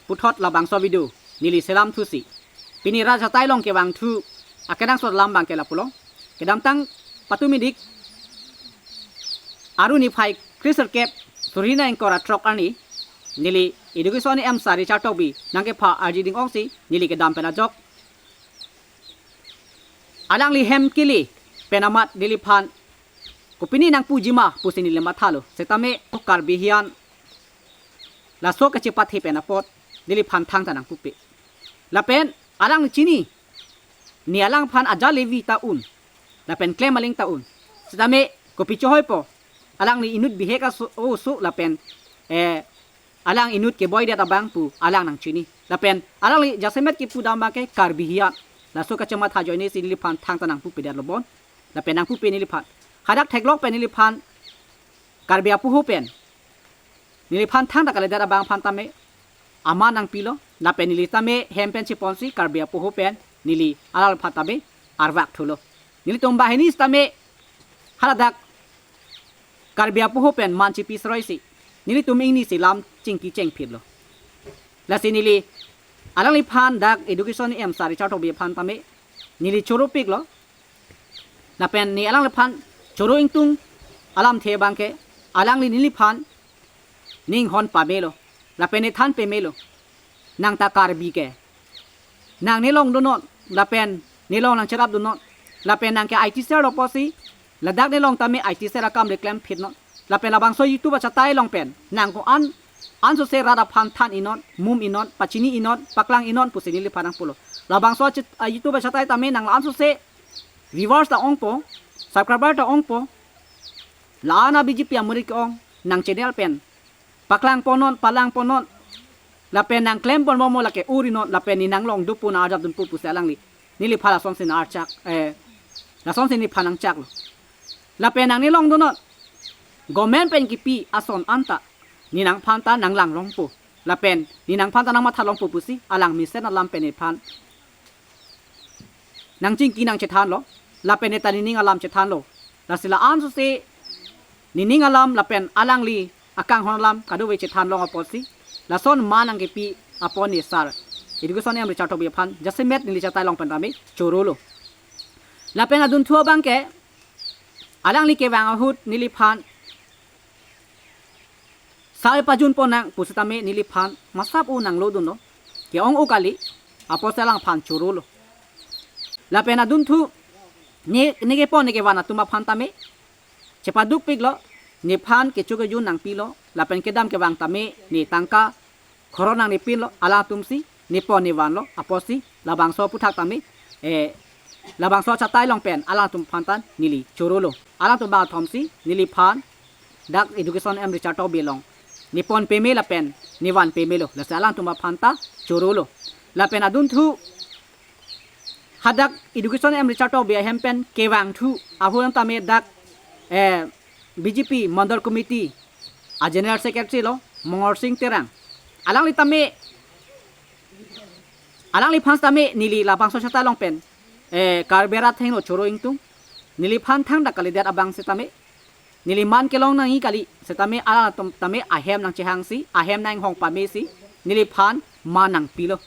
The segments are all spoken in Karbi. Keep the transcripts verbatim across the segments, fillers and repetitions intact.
puthot labangso video neli selam thusi, pini rat achatai along kevang thu akenangsot alam abangke lapulo. Kedamtang patumidik Aru niphai kresirkep suri ingkoi ra throk arni, neli Education E M Sir Richard Tokbi nangkepha arji ding-ongsi neli kedam pen ajok alangli hem kili pen amat neliphan kopine nangpuji ma pusi neli mathalo. Setame Karbi hiyan laso kachepathe pen apot neliphan thangta nangpupe. Lapen alangli chini, ne alangphan ajat levi ta un, lapen klem aling ta un. Setame kopi chohoipo, alangli inut bihek aso oso lapen, eh, alang inut keboi det abang pu alang nangchini. Lapen alangli jasemet kipu dam abangke Karbi hiyan, laso kachematha ajoinesi neliphan thangta nangpupe detlo bon. Lapen nangpupe neliphan. Hadak theklong pen neliphan Karbi apoho pen neliphan thangta kalidet abang aphan tame aman nangpilo. Lapen neli tame hem pen cheponsi Karbi apoho pen neli alangliphan tame arvak thulo. Nelitum banghini setame haladak Karbi apoho pen man chepi sroisi nelitum ingnisi lam chingki chengphitlo. Lasi neli alangliphan, dak Education E M Sir Richard Tokbi aphan tame neli choropiklo. Lapen ne alangliphan choro ingtung alamthe abangke, alangli neliphan ne inghon pamelo, lapen ne than pamelo. Nang ta Karbi ke, nang nelong donon, lapen nelong nangcherap donon, lapen nang ke I T cell lo pusi, ladak nelong tame I T cell akam le klemphitnon. Lapen labangso YouTube achatai along pen nang ko-an ansose rat aphan than inon, mum inon, pachini inon, paklang inon pusi neliphan nangpulo. Labangso achet-, a YouTube achatai tame nang la-ansose viewers ta ongpo, subscriber ta ongpo, la-an a B J P amurik ong, nang channel pen paklang ponnon, palang ponnon, lapen nang klem pon momo lake urinon, lapen ne nanglong dopo, nang arjap dunpo pusi alangli neliphan lasonsi nang archak, eh, lasonsi neliphan nangchaklo. Lapen nang nelong donon, government pen kipi ason anta ne nangphanta nanglang longpo, lapen ne nangphanta nangmatha longpo pusi alang mesen alam pen nephan nangchingki nangchethanlo, lapen ne ta nening alam chethanlo. Lasi la-ansose nening alam lapen alangli akanghon alam kadokave chethan long apotsi, lason man nangkepi apot ne Sir Education E M Richard Tokbi aphan jasemet neli achatai along pen tame chorolo. Lapen adunthu abangke alangli kevang ahut neliphan sar pajun ponnang pusitame neliphan masap o nanglo dunlo, ke-ong o kali, apotsi alangphan chorolo. Lapen adunthu ne, ne kepon ne kevan atum aphan tame chepadukpiklo, nephan kecho kejun nangpilo, lapen kedam kevang tame ne tangka khoro nangnepinlo, alangtumsi nepon nevanlo, apotsi labangso aphuthak tame, eh, labangso achatai along pen alangtum aphan ta neli chorolo. Alangtum bangkethomsi neliphan dak Education E M Richard Tokbi along nepon peme lapen nevan pemelo, lasi alangtum aphan ta chorolo. Lapen adunthu hadak Education E M Richard Tokbi ahem pen kevang thu ahut tame dak, eh, B J P Mandal Committee a General Secretary lo Mongol Sing Terang, alangli tame, alangliphan tame neli labangso achatai along pen, eh, Karbi arat athengno choro ingtung, neliphan thangta kalidet abang setame neli man kelong nangji kali, setame alangtum tame ahem nangchehangsi, ahem nanghong pamesi neliphan man nangpilo.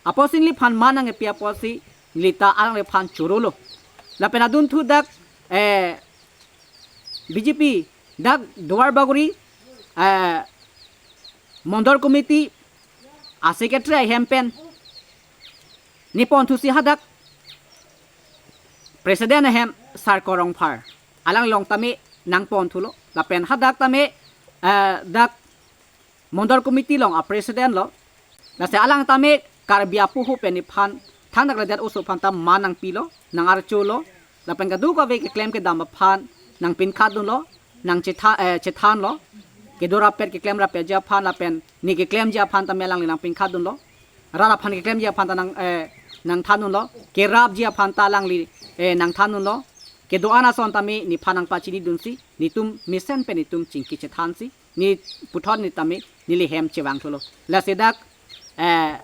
Apotsi neliphan man nangkepi apotsi neli ta alangliphan chorolo. Lapen adunthu dak, eh, B J P dak Duar Bagori, eh, Mandal Committee a Secretary ahem pen nepon thusi hadak President ahem Sar Korongphar, alanglong tame nangpon thulo. Lapen hadak tame, eh, dak Mandal Committee along a President lo. Lasi alang tame Karbi apoho pen nephan thangta kalidet oso aphan ta man nangpilo, nang-archolo. Lapen kadokave keklem kedam aphan nangpinkhat dunlo, nangchetha-, eh, chethanlo. Kedo rapet keklem rapetji aphan lapen ne keklemji aphan tame alangli nangpinkhat dunlo. Rat aphan keklemji aphan ta nang, eh, nangthan dunlo. Kerapji aphan ta alangli, eh, nangthan dunlo. Kedo-an ason tame nephan nangpachini dunsi, netum mesen pen netum chingki chethansi, ne puthot ne tame neli hem chevang thulo. Lasi dak, eh,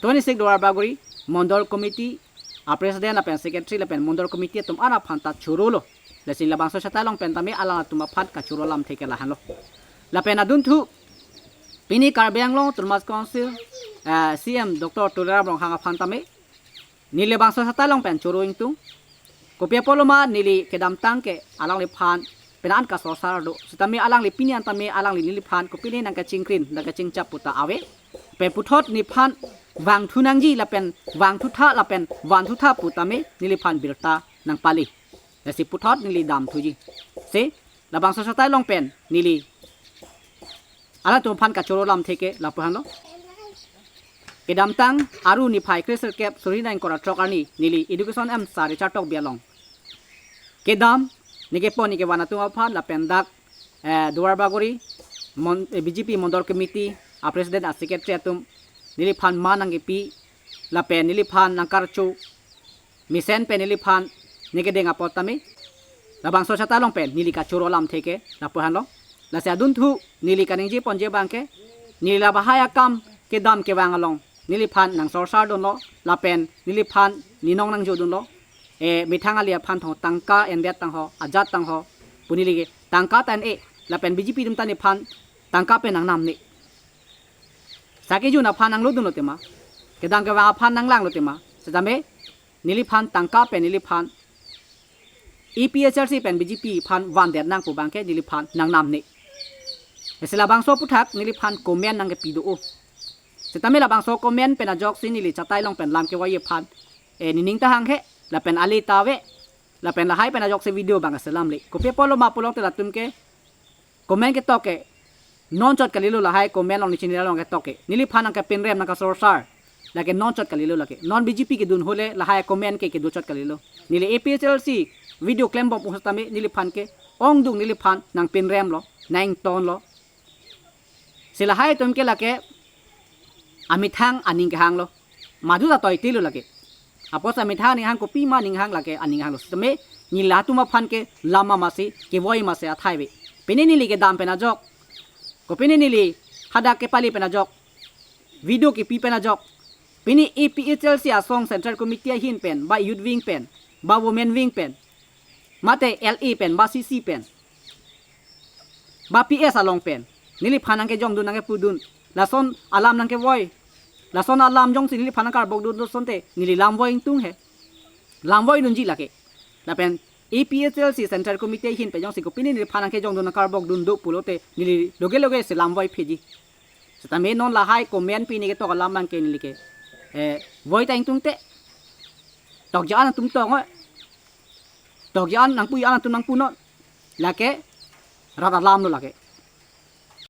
twenty-six Duar Bagori Mandal Committee a President lapen Secretary lapen Mandal Committee atum ara aphan ta chorolo. Lasi labangso achatai along pen tame alangtum aphan kachoro alamthe ke lahenlo. Lapen adunthu Pini Karbi Anglong Autonomous Council, eh, C M Doctor Tuliram Ronghang aphan tame neli labangso asatai along pen choro ingtung. Kopi apotlo ma neli kedamtang ke alangliphan pen an kasorsar do. Sitame alangli pini an tame alangli neliphan kopine nangkachingkrin, nangkachingchap pu ta ave. Pen puthot neliphan vangthu nangji lapen vangthu tha lapen vangthu tha pu tame neliphan birta nangpale. Lasi puthot neli damthuji. Si labangso asatai along pen neli alangtum aphan kachoro alamthe ke lapu-anlo. Kedamtang Aru niphai kre sirkep suri ingkoi ra throk arni neli Education M Sir Richard Tokbi along kedam neke pon neke van atum aphan lapen dak, eh, Duar Bagori mon-, eh, B J P Mondol Committee a President a Secretary atum neliphan man nangkepi lapen neliphan nangkarcho mesen pen neliphan neke deng apot tame labangso asatai along pen neli kachoro alamthe ke lapu-anlo. Lasi adunthu neli kaningje ponji abang ke neli labahai akam kedam kevang along neliphan nangsorsar dunlo lapen neliphan ninong nangjodunlo. E, methang ali aphan tho tangka endet tangho, ajat tangho pu neli ke tangka ta en-e lapen B J P atum ta neliphan tangka pen nangnam ne. Sake jun aphan nanglodunlo tema, kedam kevang aphan nanglanglo tema. Sitame neliphan tangka pen neliphan A P H L C pen B J P aphan vandet nang pu abang ke neliphan nangnam ne. Lasi labangso aphuthak neliphan comment nangkepi do-o. Sitame labangso comment pen ajoksi neli asatai along pen lam kevoi aphan, eh, nening ta hanghe lapen ale ta ave lapen lahai pen ajoksi video abang kaselam le. Kopi apotlo ma pulote latum ke comment ketok ke non chot kalilo, lahai comment along ne channel along ketok ke neliphan nangkepinrem nangkasorsar lake non chot kalilo lake. Non B J P kedun ahut le lahai comment ke kedo chot kalilo. Neli A P H L C video klembom pu setame neliphan ke ongdung neliphan nangpinremlo, nangtonlo. Si lahai atum ke lake amethang aning kehanglo. Madu ta toitelo lake. Apotsi amethang aning hang, kopi ma aning hang, lake aning hanglo. Sitame neli latum aphan ke lam amatsi kevoi amatsi athai ave. Pini neli kedam pen ajok, kopine neli hadak kepale pen ajok, video kepi pen ajok, pini A P H L C asong Central Committee ahin pen, ba Youth Wing pen, ba Women Wing pen, mate L A pen, ba C C pen, ba P S along pen neliphan nangkejongdun nangkepudun, lason alam nangkevoi, lason alam jongsi neliphan nangkarbokdun do asonte neli lamvoi ingtunghe, lamvoidunji lake. Lapen A P H L C Central Committee ahin pen jongsi kopine neliphan nangkejongdun nangkarbokdun do pulote neli loge loge si lamvoipheji. Sitame non lahai comment pini ketok alam abang ke neli ke, eh, voi ta ingtungte. Tokja an atum tong-o. Tokja an nangpu an atum nangpunon. Lake rat alamlo lake.